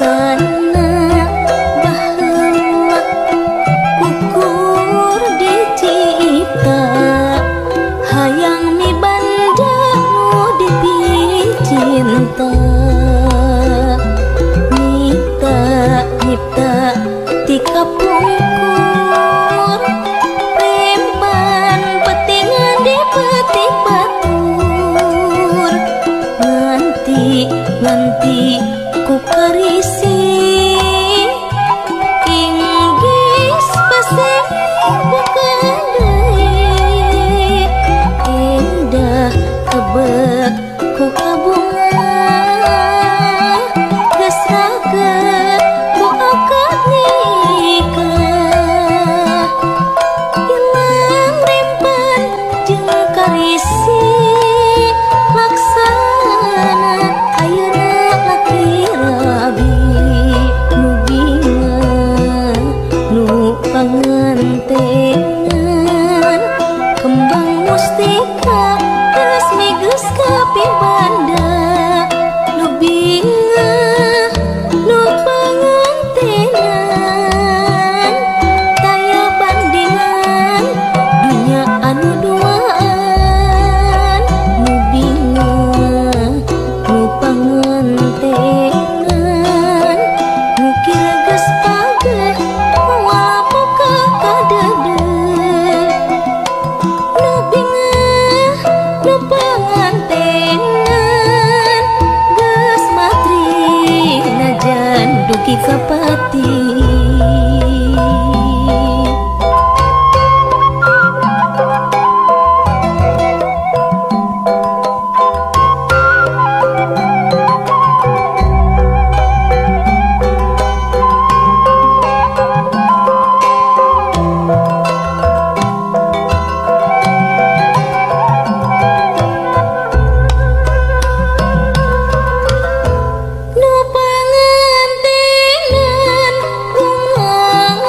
laksana baheula ukur dicipta hayang mibanda nu dipicinta nyipta nyipta ti kapungkur rempan petingan di petik batur nganti nganti ku karisi inggis pasir bukan deui indah kebek ku kabunga geus raket ku akad nikah ilang rempan jeung karisi laksana ayeuna laki rabi nu bingah nu pangantenan kembang mustika resmi geus kapibanda nu bingah nu pangantenan taya bandingan dunya anu duaan nu bingah nu pangantenan ngukir geus pageh moal boga kadeudeuh nu bingah nu pangantenan geus matri najan dugi ka pati. Nu pangantenan bungang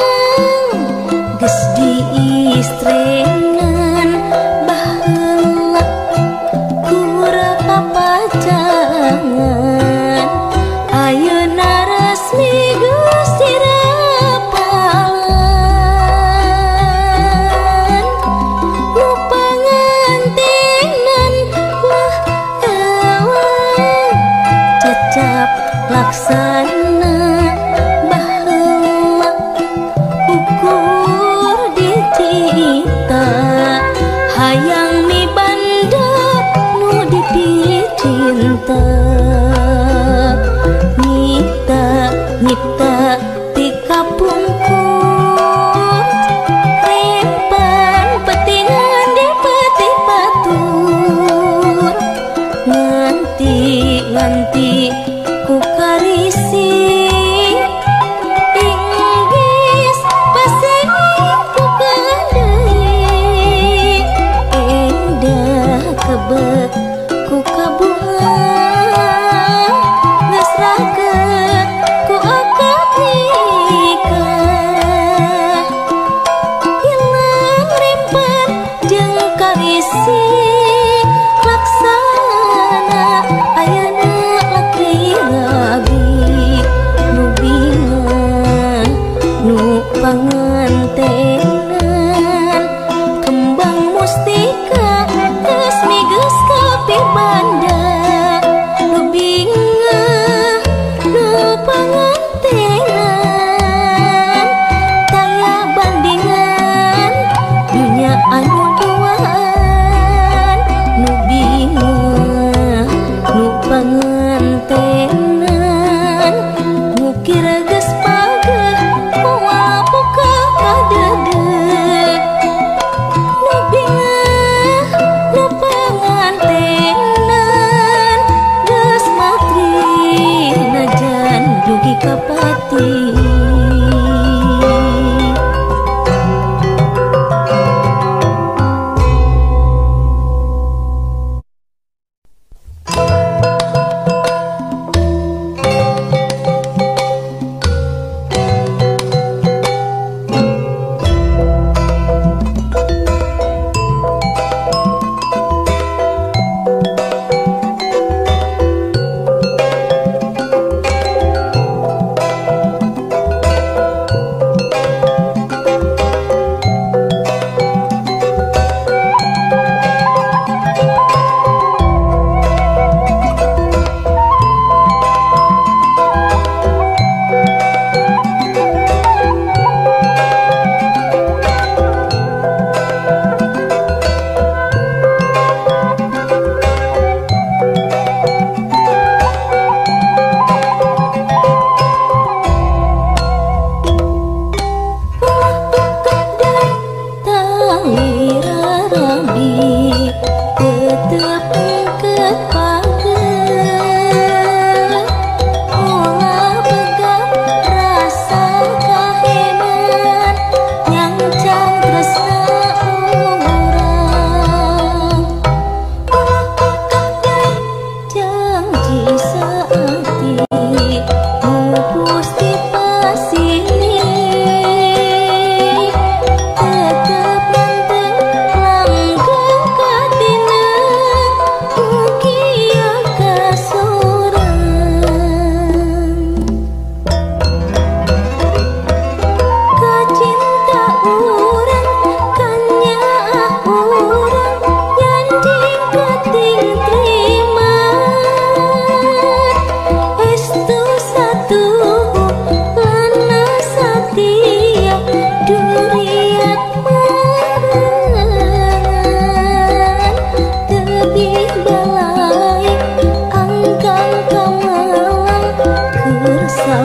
geus diistrenan baheula kur papacangan ayeuna resmi geus dirapalan nu pangantenan wah ewang cecap laksana baheula ukur dicipta hayang mibanda nu dipicinta nyipta nyipta ti kapungkur rempan petingan di petik batur nganti nganti ku karisi inggis pasir bukan deui endah kebek ku kabunga geus raket ku akad nikah ilang rempan jeung karisi laksana ayeuna laki rabi nu bingah nu pangantenan kembang mustika resmi geus kapibanda nu bingah nu pangantenan taya bandingan dunya anu duaan nu bingah nu pangantenan ngukir geus pageh moal boga kadeudeuh nu bingah nu pangantenan geus matri najan dugi ka pati.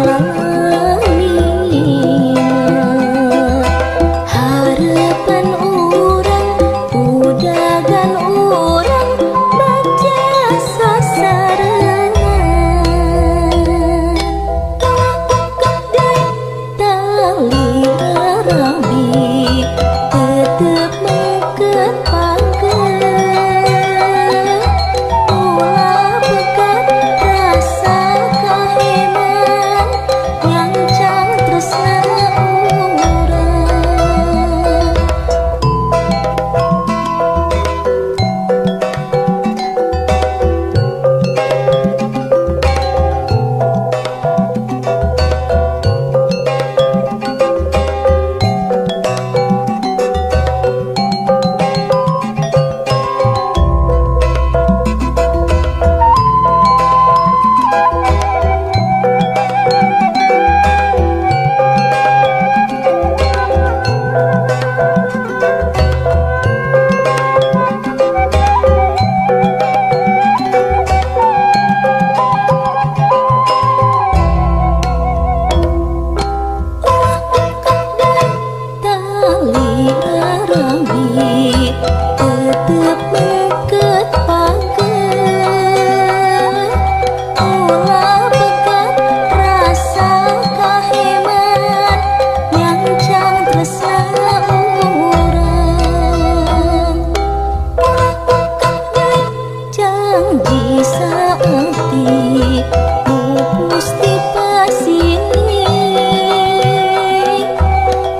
Salamina. Harapan urang udagan urang baca sasarengan. Tali arabi tetep mengket pangke, ulah pekat rasa kaheman nyancang tresna urang. Tali arabi tetep mengket pangke, ulah pekat rasa kaheman nyancang tresna urang. Janji saati pupus di pasini,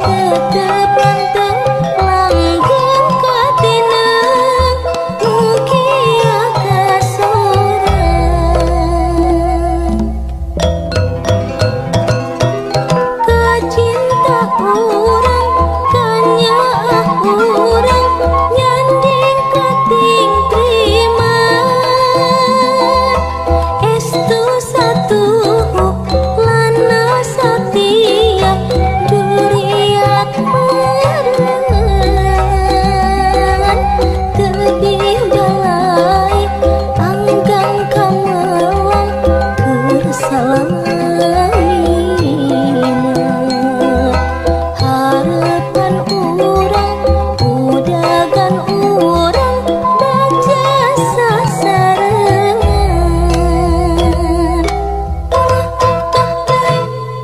tetep lanteng langgeng katineng mugia kasorang. Kacinta urang kanyaah urang nyanding kating triman, estu satu lana satia duriat marengan. Tebih balai anggang kamelang keur salamina. Harapan urang udagan urang baca sasarengan.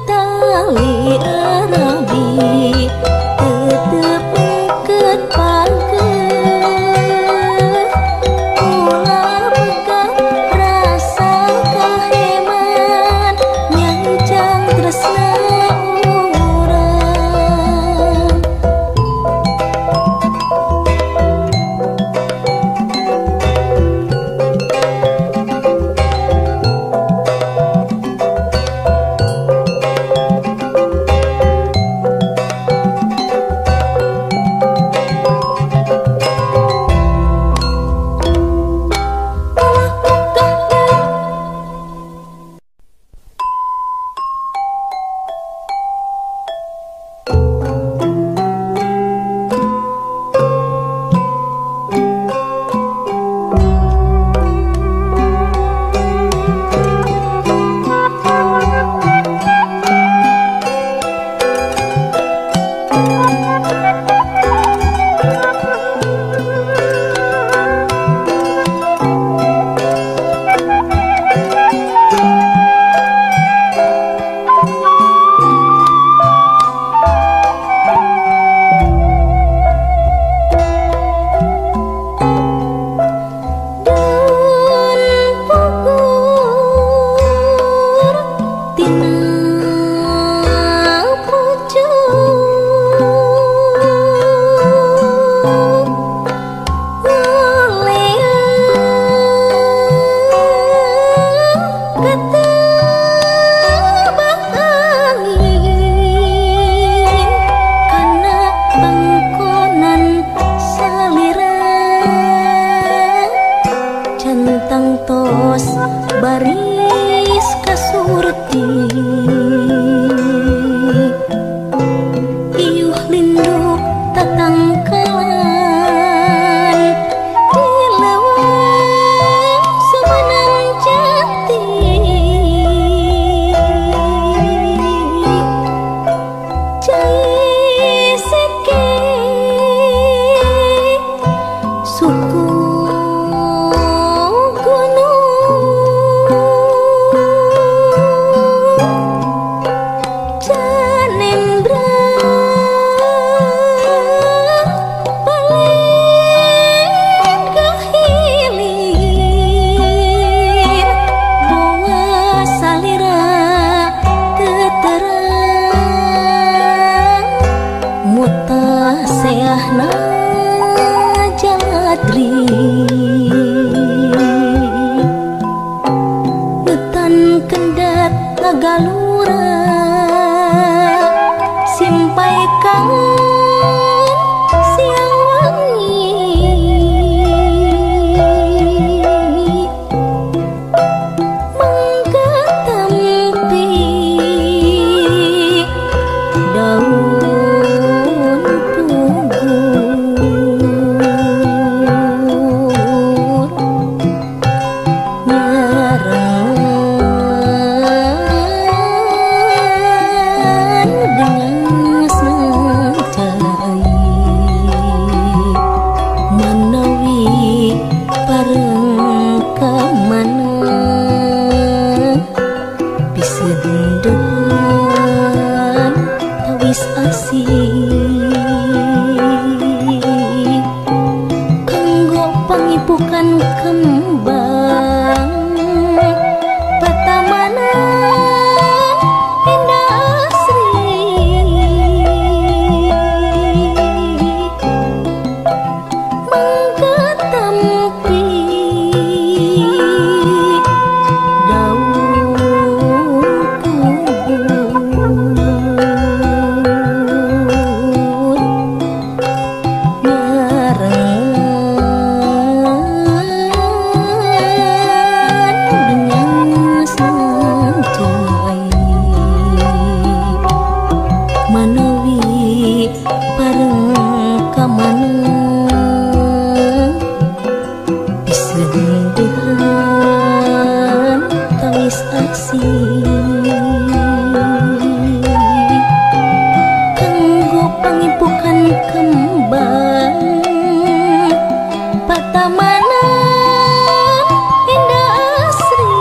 Tali arabi tetep mengket pangke, ulah pekat rasa kaheman nyancang tresna urang. Indahna jaladri Wetan kendat ngagalura simpai kangen siang wangi mangga tampi daun pugur nyarengan genyasna cai manawi pareng ka mana pisendean tawis asih kanggo pangipukan kembang patamanan indah asri mangga tampi daun kubur nyarengan genyasna cai manawi pareng ka mana pisendehan tawis asih kanggo pangipukan kembang patamanan indah asri.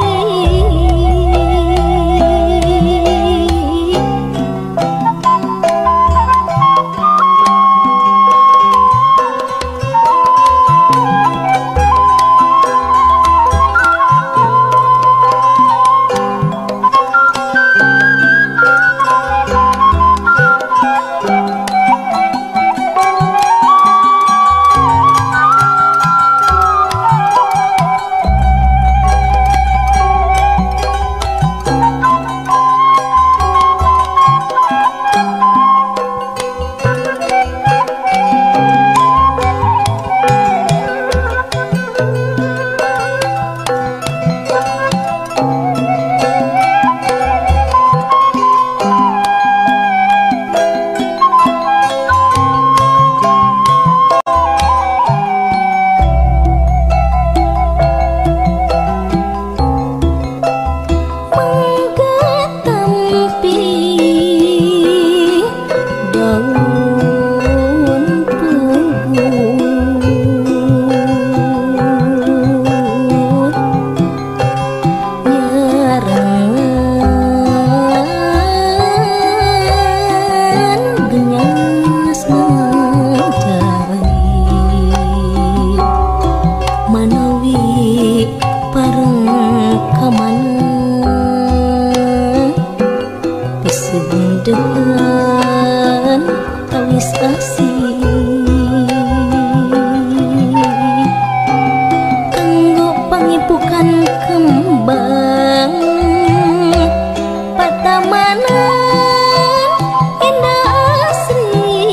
Mangga tampi daun pugur nyarengan genyasna cai manawi pareng ka mana pisendehan tawis asih kanggo pangipukan kembang patamanan indah asri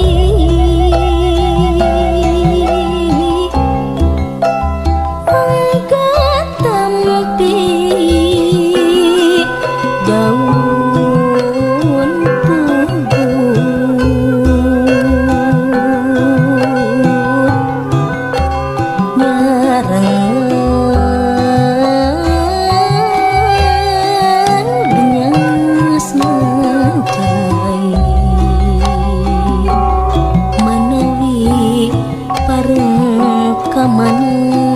mangga tampi daun pugur nyarengan genyasna cai manawi pareng ka mana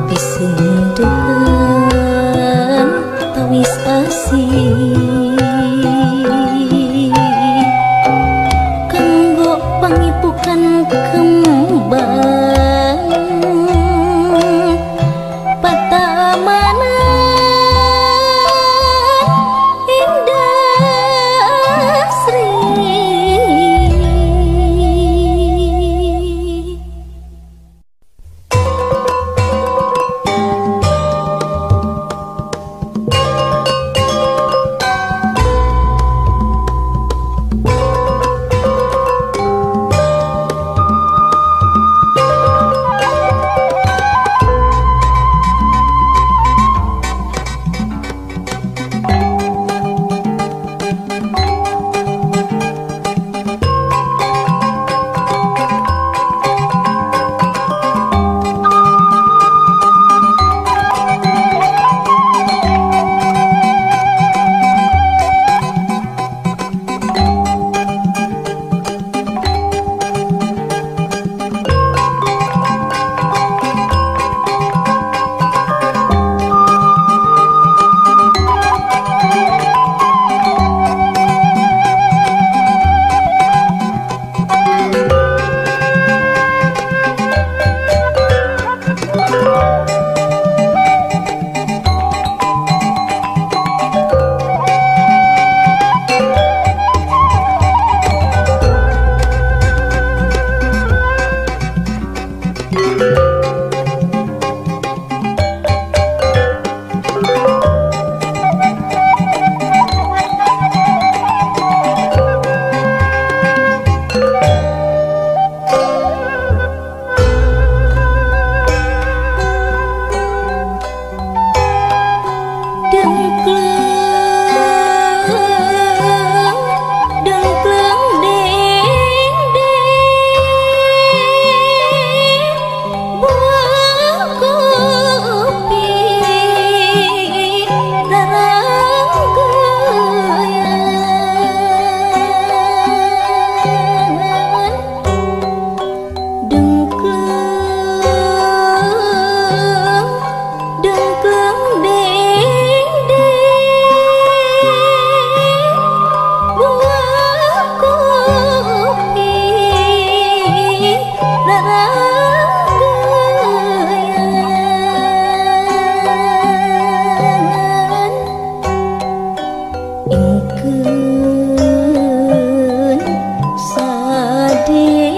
pisendehan tawis asih kanggo pangipukan kembang patamanan indah asri.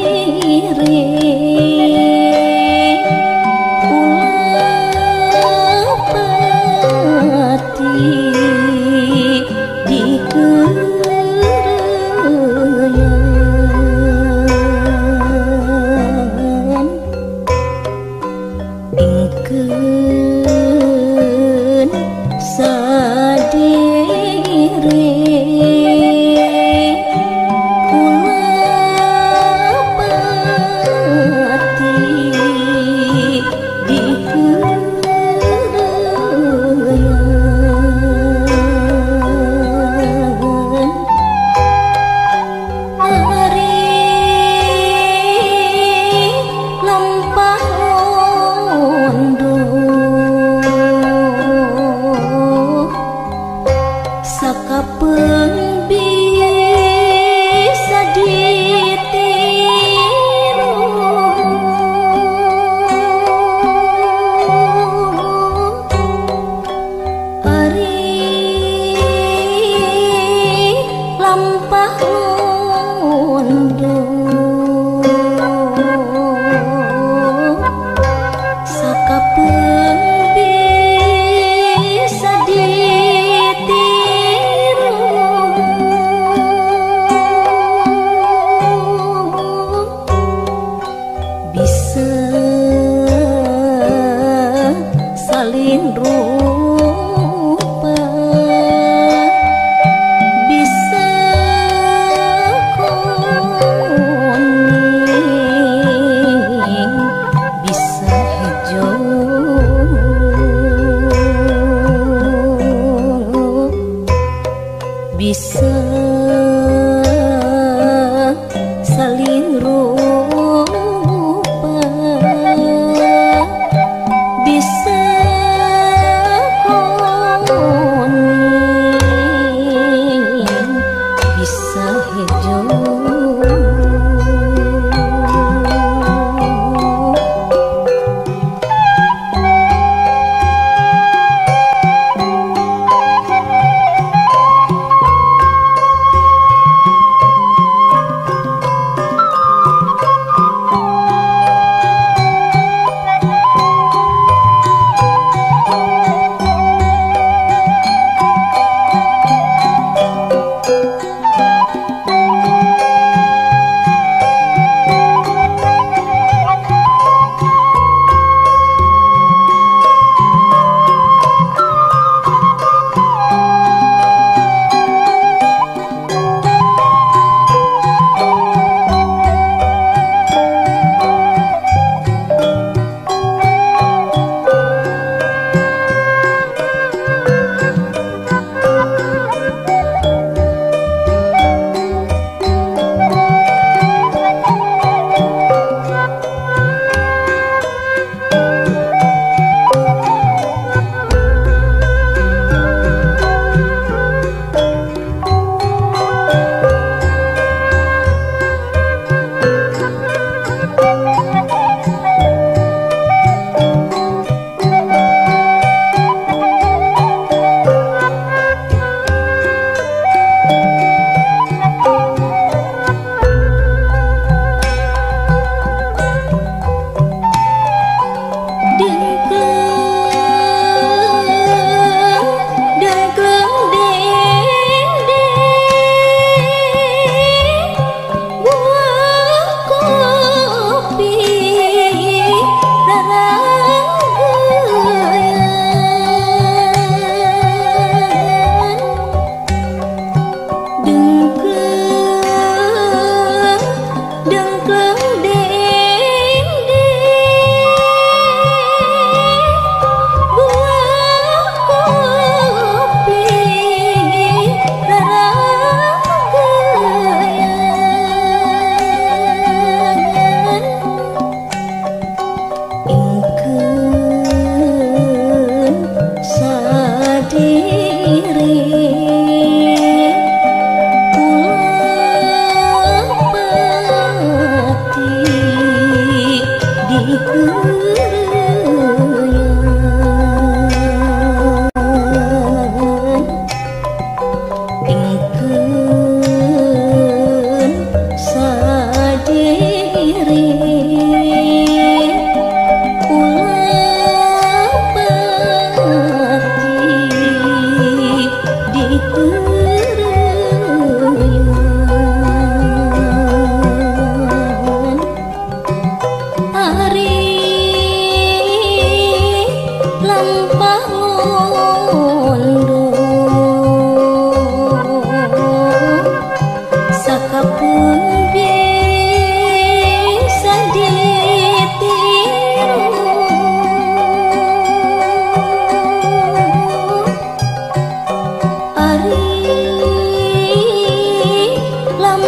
Sadire ulah pati dikereyan ingkeun sadire ulah pati dikereyan ari lampah londo sakapeung bisa ditiru ari lampah londo sakapeung bisa ditiru bisa salin rupa bisa kuning bisa hijau bisa salin rupa bisa kuning bisa hijau.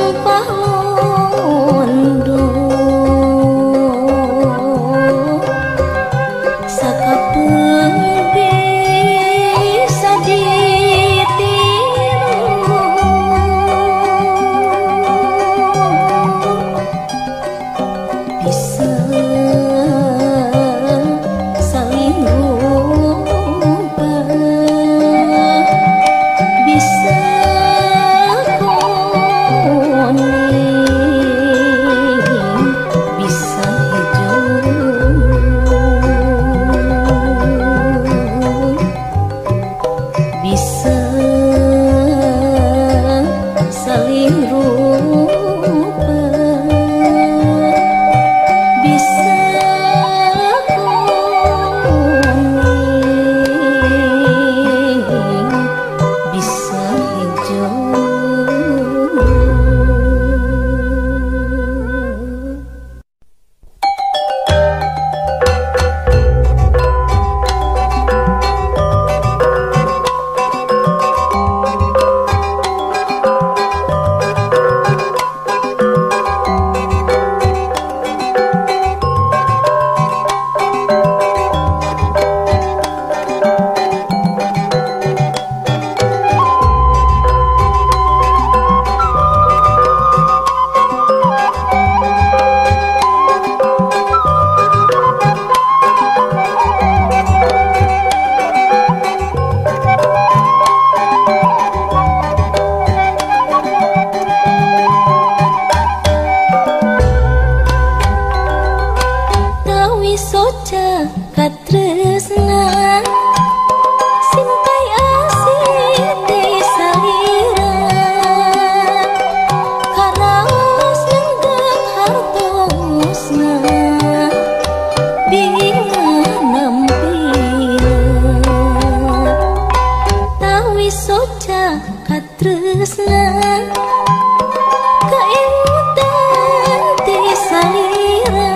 Lampah londo sakapeung bisa ditiru bisa saling rupa bisa kuning bisa hijau bisa saling rupa bisa kuning bisa hijau. Tawi soca katresna sintai asih teh salira karaos nenggeng hartosna binga nampina. Tawi soca katresna kaemutan teh salira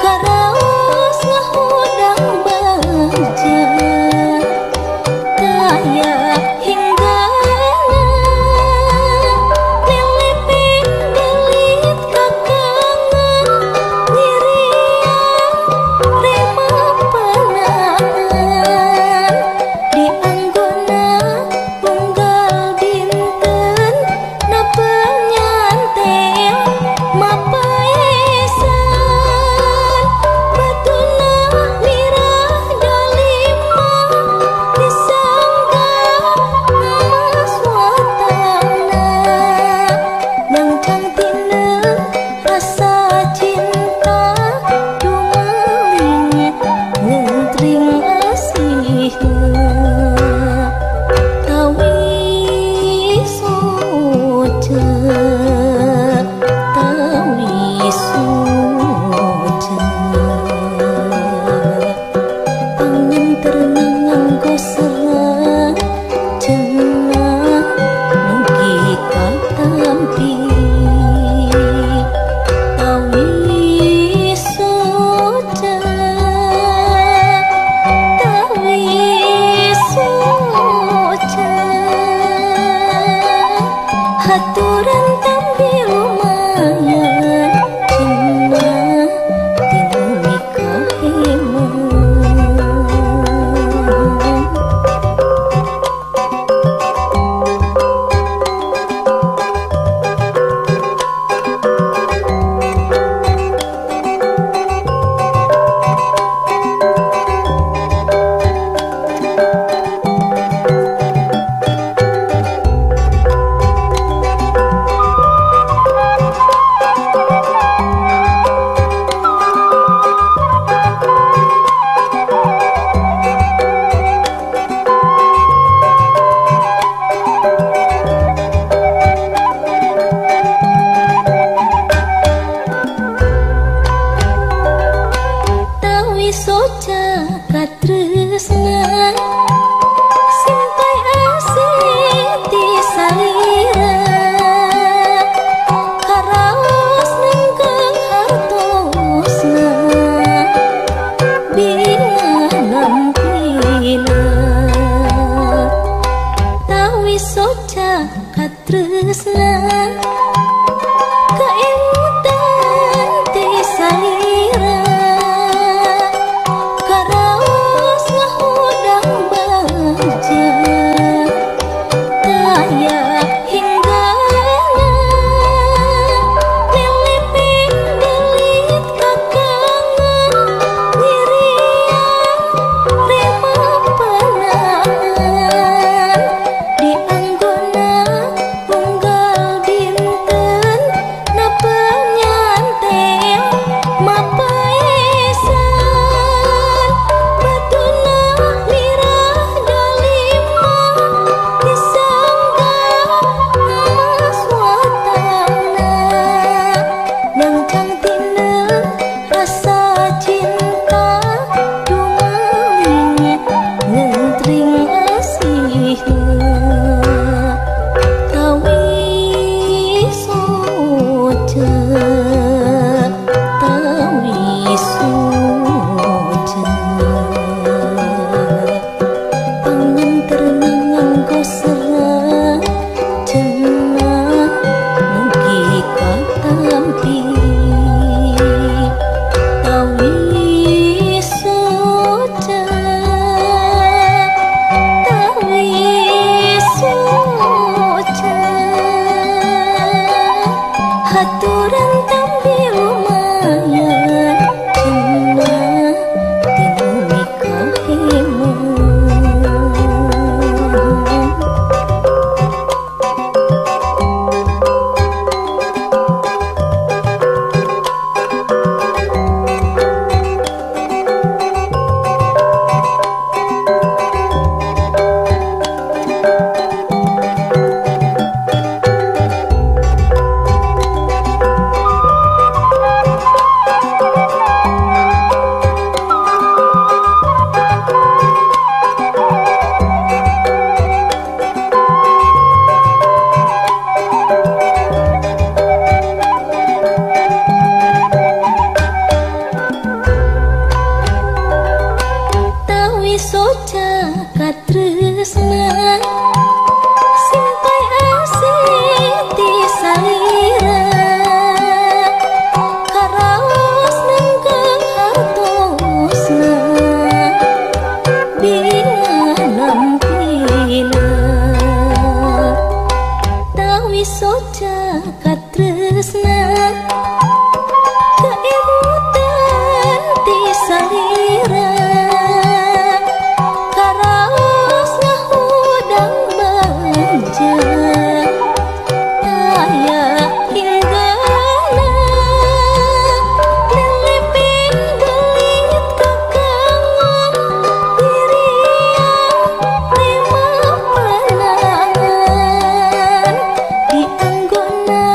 karaos ngahudang bagja kaya hinggana lelipin gelit kakangen nyirian rema panangan di anggona tunggal dinten napa nyantel mapaesan batuna mirah dalima disangga emas watangna nangcang tina rasa cinta dumaling ngentring asihna. Tawi soca tawi soca panganter nganggo serang cenah mugi katampi. Tawi soca tawi soca haturan tampi lumayan cenah tinu mikaheman. Tawi soca katresna kaemutan ti salira karaos ngahudang bagja taya hinggana lelipin gelit kakangen ngirian rema panangan di anggona unggal dinten napenyantel mapaesan batuna mirah dalima disangga emas watana nangcang tina rasa cinta dumawing ngentring asihna tawi soca tawi soca panganter nganggo serat cenah mugi katampi tawi soca tawi soca haturan tampi lumayan cenah tinu mikaheman. Tawi soca katresna simpai asih ti salira karaos nangkang hartosna bina nampina tawi soca katresna keemutan ti salira karaos ngahudang bagja taya hinggana lelipin gelit kakangen dirian rema panangan di anggona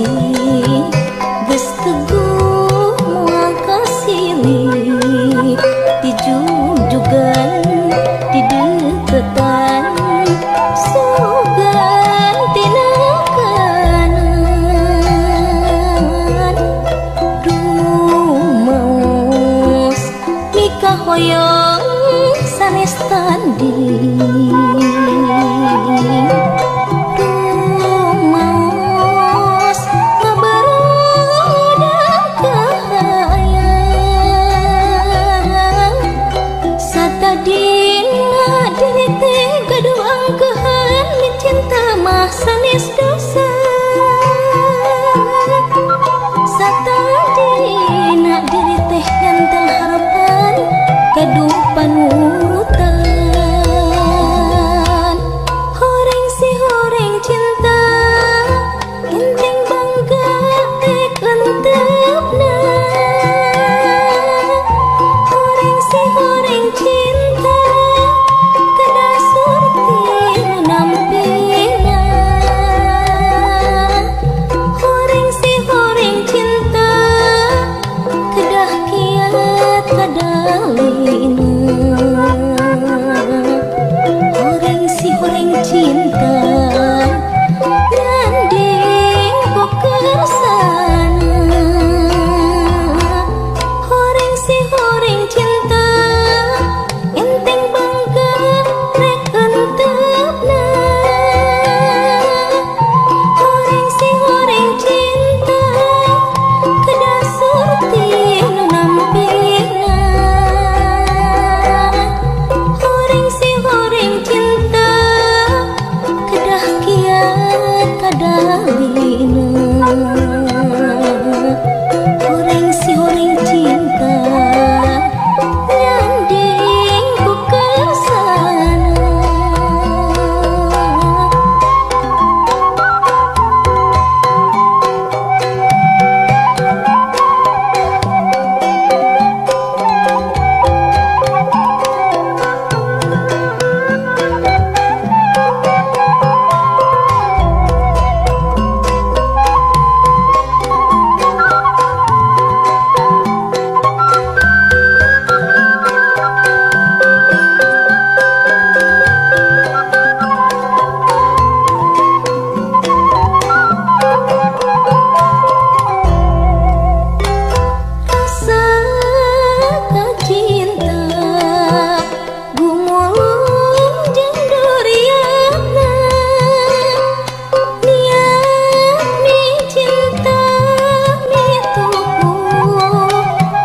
Kasih geus teguh moal kasilih dijunjugan dideketan sugan tina kanan rumaos mikahoyong sanes tanding sanes dosa satadina diri teh ngantel harapan gaduh panurutan horeng si horeng cinta enteng bangga ek entepna horeng si horeng cinta kedah surti nu nampina horeng si horeng cinta gandeng ku kersana horeng si horeng cinta enteng bangga rek entepna horeng si horeng cinta kedah surti nu nampina horeng si horeng cinta kedah kiat kadalina horeng si horeng cinta nyanding ku kersana. Rasa cinta gumulung jeung duriana niat mi cinta mi tuku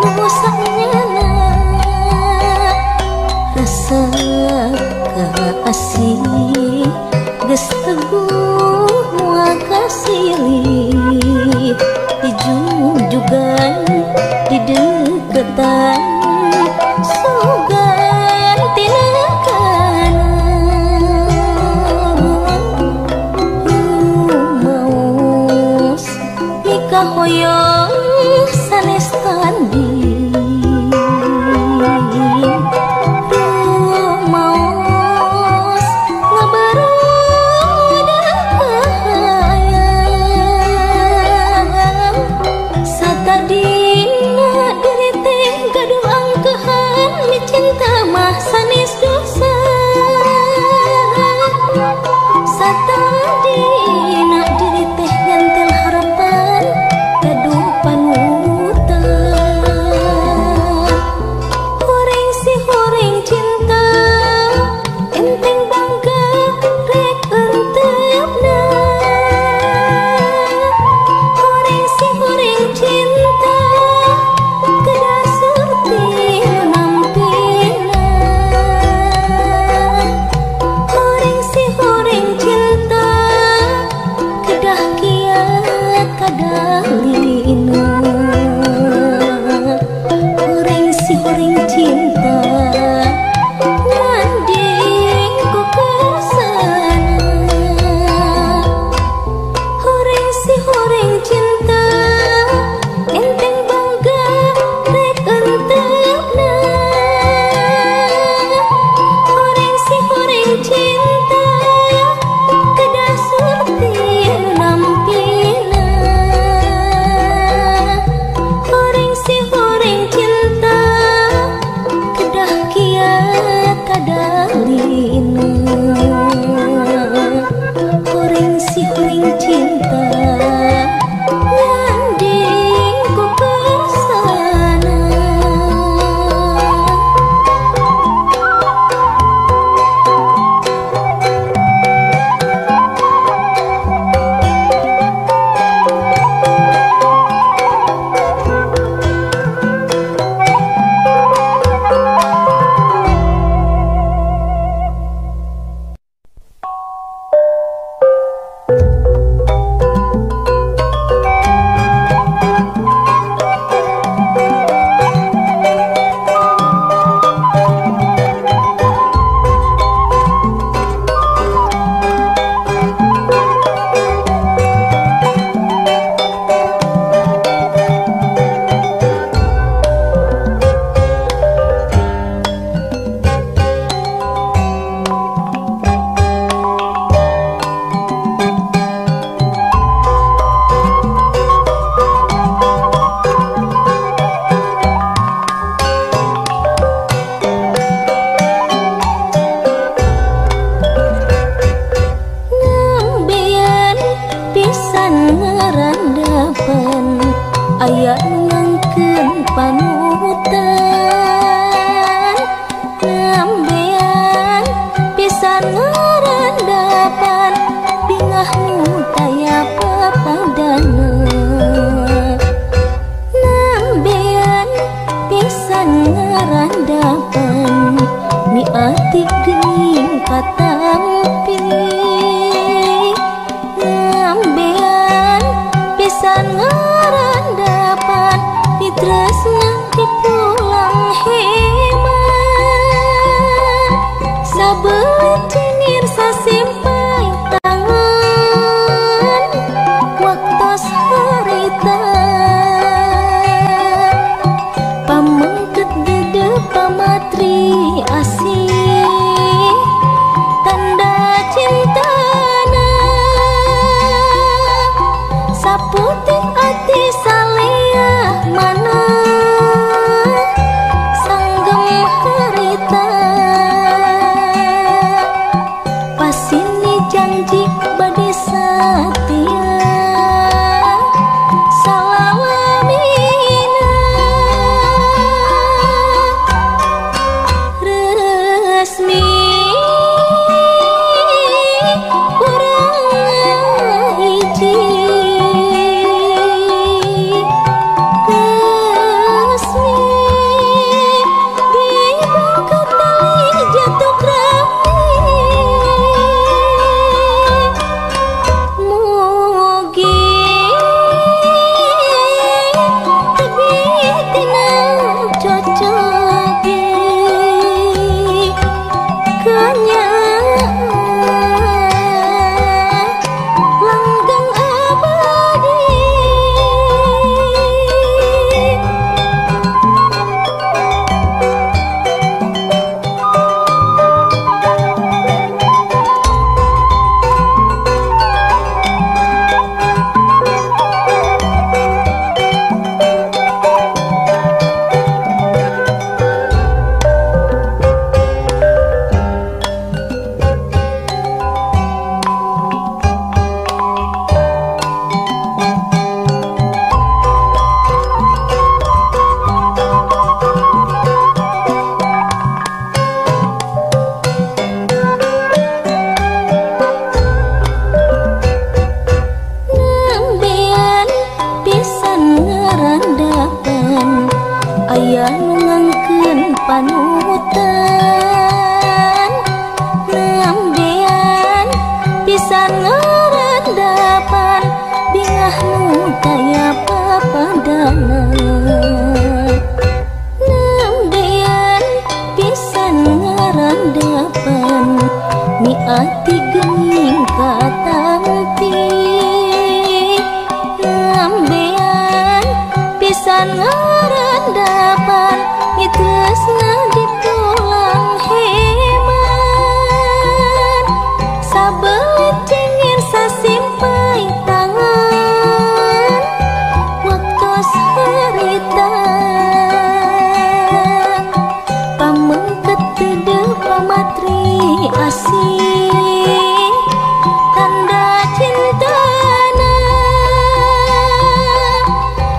nu sanyana rasa kaasih geus teguh moal kasilih dijunjugan dideketan sugan tina kanan rumaos mikahoyong sanes tanding rumaos ngabarudak kahayang satadina diri teh gaduh angkehan mi cinta mah sanes dosa satadina diri teh ngantel harapan gaduh panutan horeng si horeng cinta enteng bangga rek entepna horeng si horeng cinta kedah surti nu nampina horeng si horeng cinta kedah kiat kadalina horeng si horeng cinta nyanding ku kersana horeng si horeng cinta enteng bangga rek entepna horeng si horeng cinta kedah surti nu nampina. ngarandapan aya nu ngangkeun panutan nembean pisan ngarandapan bingah nu taya papadana nembean pisan ngarandapan miati geuning katampi nembean pisan ngarandapan mitresna di pulang hemat sabelit cengir sasimpai tangan waktos harita pamengket gede pamatri asih tanda cintana saputih ati saleah mana sanggem harita pasini janji bade satia salalamina resmi urang hiji resmi dibungkuk tali jatuh rami mugi tebih tina cocoge kenyaah langgeng abadi. Nembean pisan ngarandapan aya nu ngangkeun panutan nembean pisan ngarandapan bingah nu taya papadana nembean pisan ngarandapan miati geuning katampi nembean pisan ngarandapan mitresna di pulang hemat sabelit cengir sasimpai tangan waktos harita pamengket teu pamatri asih tanda cintana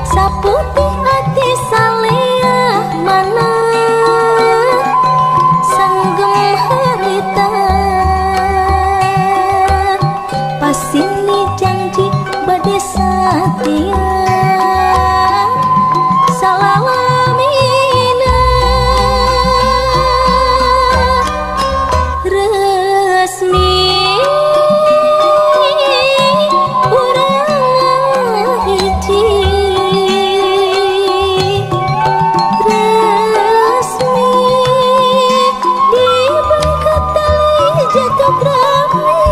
saputih ati saleah mana sanggem harita pasini janji bade satia salalamina resmi urang hiji resmi dibungkuk tali jatuh rami.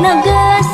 Naga.